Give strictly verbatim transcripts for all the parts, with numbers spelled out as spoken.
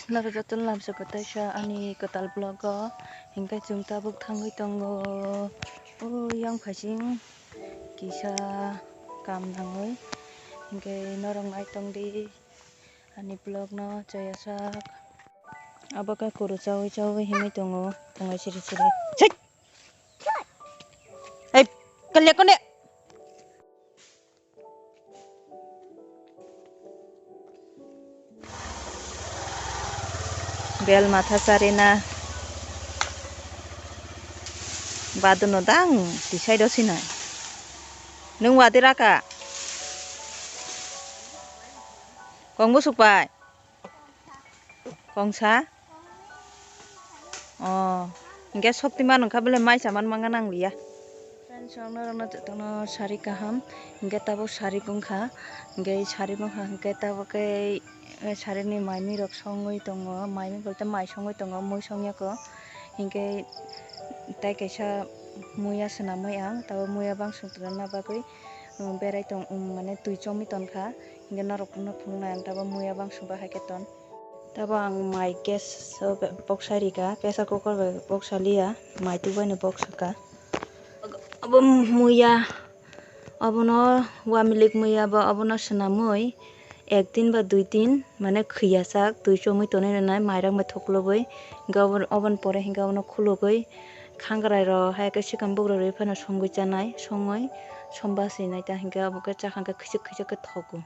Norok jotono lamsogo teisa ani kwtal vlog o, hinkhe chwng tabuk thangwi tongo o yang phaising kisa kam nangwi, hinkhe norok nai tongdi ani vlog no chaya sak. Abo khe kuru chaui chaui himwi tongo, tongo siri siri. Sik! Hei, kalya kone? Bel matha charina. Baduno dang tisai do sinai. Nung wadi raka. Kong busuk pai. Kongsa? Oh, hinkhe Shaktiman wngkha bole mai saman mangna nangliya. Friends, ang norokno jotono sari kaham, hinkhe tabuk sari bungkha, hinkhe sari bungkha hinkhe tabuk khe, eh, sarini mai mui rok songwi tongo, mai mui bolte mai songwi tongo, mui songyako, hinkhe tei kaisa muya swnamwi ang, tabuk muya bangsuk tongna bagwi, um, berai tong, um, mane twi chomwi tonkha. Hinkhe norokno phunuknai ang tabuk muya bangsukba hai khe ton. Tabuk ang mai gas o boksa rika, pressure cooker bai boksa liya, mai tubui no boksa ka. Abo muya, abono wamilik muya bo abono swnamwi ek din ba dui din mane khiyajak twi chomwi tonwi rwnai mairang bai thoklogwi. Hinkhe obo, oboni pore hinkhe abono khulugwi khangrai rok hai khe swkang bugrok rwi phano songwi chanai, songwi somba swinai ta hinkhe abo khe chakha hinkhe khwchwk khwchwk khe thogo.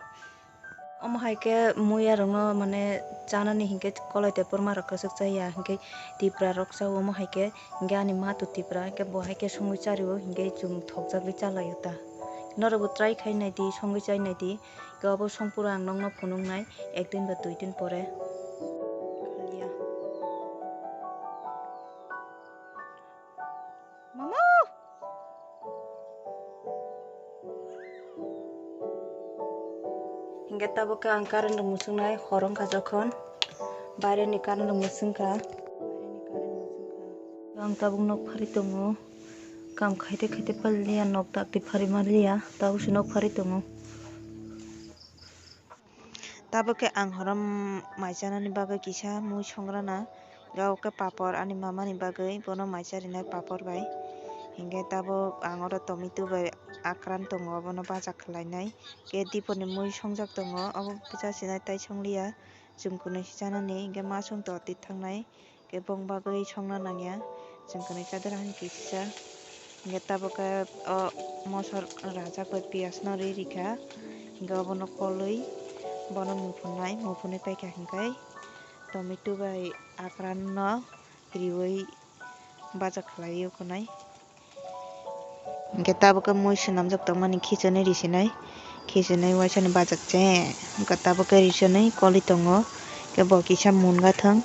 Omo hai khe muya rokno mane chanani hinkhe koloi tei porma rok kwchwk cha ya hinkhe tipra rok cha o, omo hai khe hinkhe ani ma to tipra hinkhe bo hai khe songwi chario hinkhe chwng thokjagwi chalaio ta. Norokbo try khai naidi, songwi chai naidi, hinkhe obo songphuru ang nokno phunuknai ek din ba dui din pore. Mama! Hinkhe tabuk khe ang current rok mwswngnai, hor wngkha jokhon, baireni current rok mwswngkha. Ang tabuk nok phari tongo, kam khaite khaite paliya, nok dakti phari maliya, tabuk se nok phari tongo. Tabuk khe ang horo mai chanani bagwi kisa mui songrana, abo khe papor ani mamani bagwi bono mai charinai papor bai. Hinkhe tabuk ang oro tomato bai akran tongo, abono baja khlainai. Khe diponi mui songjak tongo, obo bwsa sinai tai songliya, chwng kwnwi se chanani, hinkhe ma song to twi thangnai. Khe bong bagwi songna nangya, chwng kwnwi chadra hani kisa. Hinkhe tabuk khe o mosor rajak bai piyaj no ri rikha, hinkhe obono kolwi bono muphunai, muphunwi paikha hinkhe tomato bai akran no riwi baja khlaiwi kunai. Hinkhe tabuk khe mui swnamjak tongmani khichonwi risinai, khichonwi waisani bajak se wngkha, tabuk khe richonwi kolwi tongo, khe bo kisa munga thang,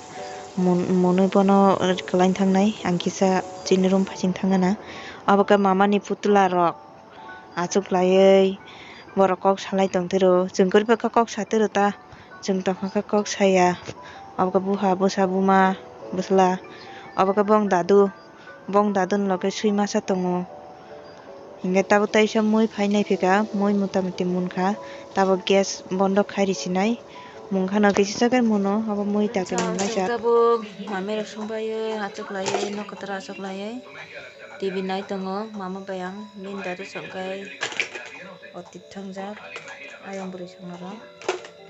mun-, munwi bono kwlai thangnai, ang kisa chini room phaising thangna. Abo khe mamani putla rok achuklaiwi borok kok salai tongtwiro, chwng kwrwipha khe kok satwiro ta, chwng tongkha khe kok saya, abo khe buha bwsa buma bwsla, abo khe bong dadu. Bong dadon loge sui masa tongo. Hinkhe tabuk taisa mui phai naiphika, mui motamuti munkha. Tabuk gas bondo khai risinai. Mungkhano kisa sakhe muno, abo mui dakti munlaijak. Tabuk mamirok songpaiwi achuklaiwi, nok kwtaro achuklaiwi, T V nai tongo. Mama bai ang bini dadu songkhai otit thangjak, ayang bwrwi songnorok.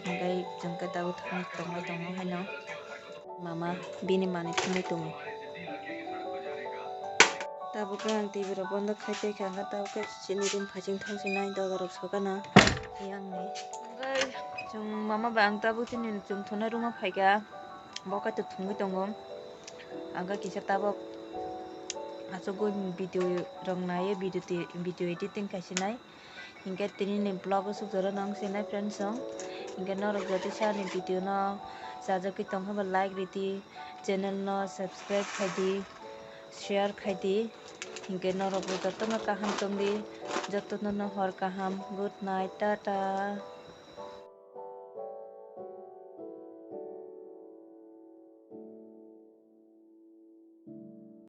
Hinkhe chwngkhe tabuk thangwi tongbai tongo haino. Mama bini manwi thumwi tongo. Tabuk khe ang T V rok bondo khai tei kha, tabuk khe chini room phaising thangsinai doga rok sokana yang ni. Hwnkhe chwng mama bai ang tabuk chini chwng thunai room o phaikha, bo kaitor thungwi tongo. Ang khe kisa tabuk achugwi video rok naiwi video ti-, video editing khaisinai. Hinkhe tini ni vlog o suk jora nang sinai friends song. Hinkhe norok jodi sa ni video no chajagwi tongkha ba like ridi, channel no subscribe khaidi, share khaidi. Hinkhe norok bo jotono kaham tongdi, jotono no hor kaham, good night, tata.